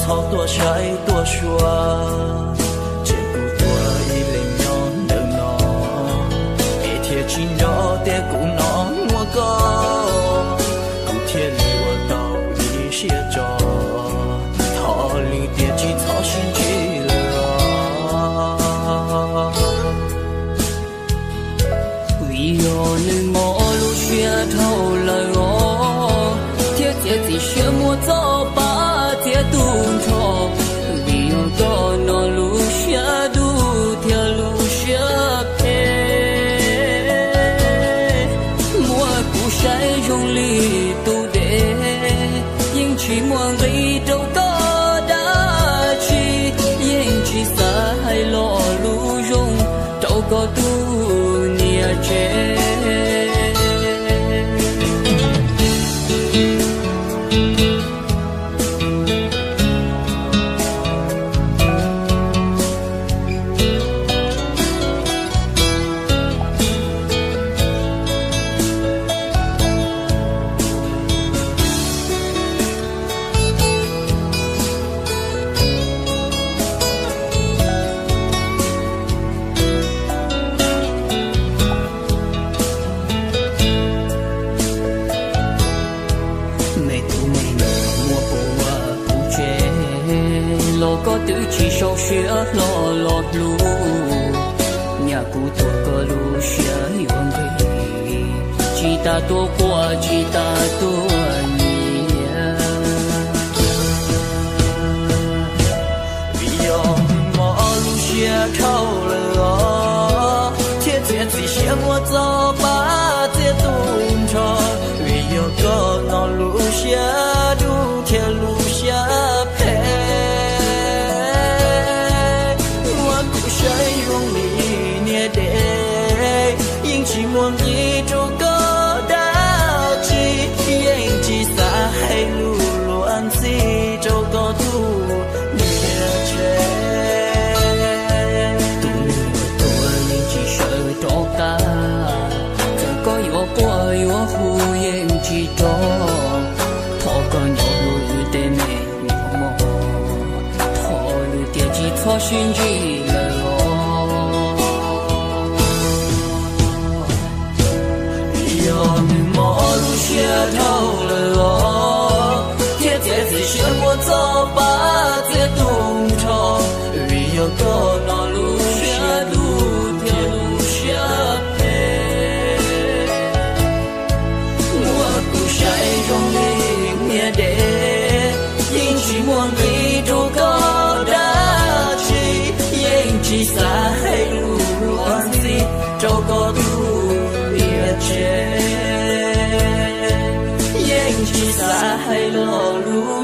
txhob tuaj saib tuaj xyuas, cia kuv tuag ib leeg nyob ntawm no, es thiaj tsis nco tias kuv no muaj koj, kuv thiaj li ua tau ib siab tso. Thov lwm tiam tsis txhob sib ntsib lawm os. Vim yog nws mob lub siab dhau lawm os, thiaj txiav txim siab muab txoj paj txiav tu nrho. Vim yog koj no lub siab dub thiab lub siab phem, muab kuv saib zoo li tus dev, yeej tsis muaj nqis rau koj dab tsi, yeej tsis xav hais lo lus zoo rau koj tus niam tsev. Me tub me nyuam muaj puas ua kuv tsev los koj twb tsis sau siab hlo los hlub. Nyaj kuv tuag koj lub siab yuav nqig, tsis tas tuag quaj tsis tas tuag nyiav. Vim yog mob lub siab dhau lawm os, thiaj txiav txim siab muab txoj paj txiav tu nrho. Vim yog koj no lub siab dub thiab lub siab phem, muab kuv saib zoo li niag dev, yeej tsis muaj nqis rau koj dab tsi, yeej tsis xav hais lus luag ntxhi rau koj tus niam tsev. Tus neeg uas tuag yeej tsis sawv rov qab, txawm koj yuav quaj yuav hu yeej tsis rov. Thov koj nyob hlub wb tej me nyuam mog, thov lwm tiam tsis txhob sib ntsib lawm os. Yog nws mob lub siab dhau lawm os, thiaj txiav txim siab muab txoj paj txiav tu nrho. Vim yog koj no lub siab dub thiab lub siab phem, muab kuv saib zoo li niag dev, yeej tsis muaj nqis rau koj dab tsi, yeej tsis xav hais lus luag ntxhi rau koj tus niam tsev, yeej tsis xav hais lo lus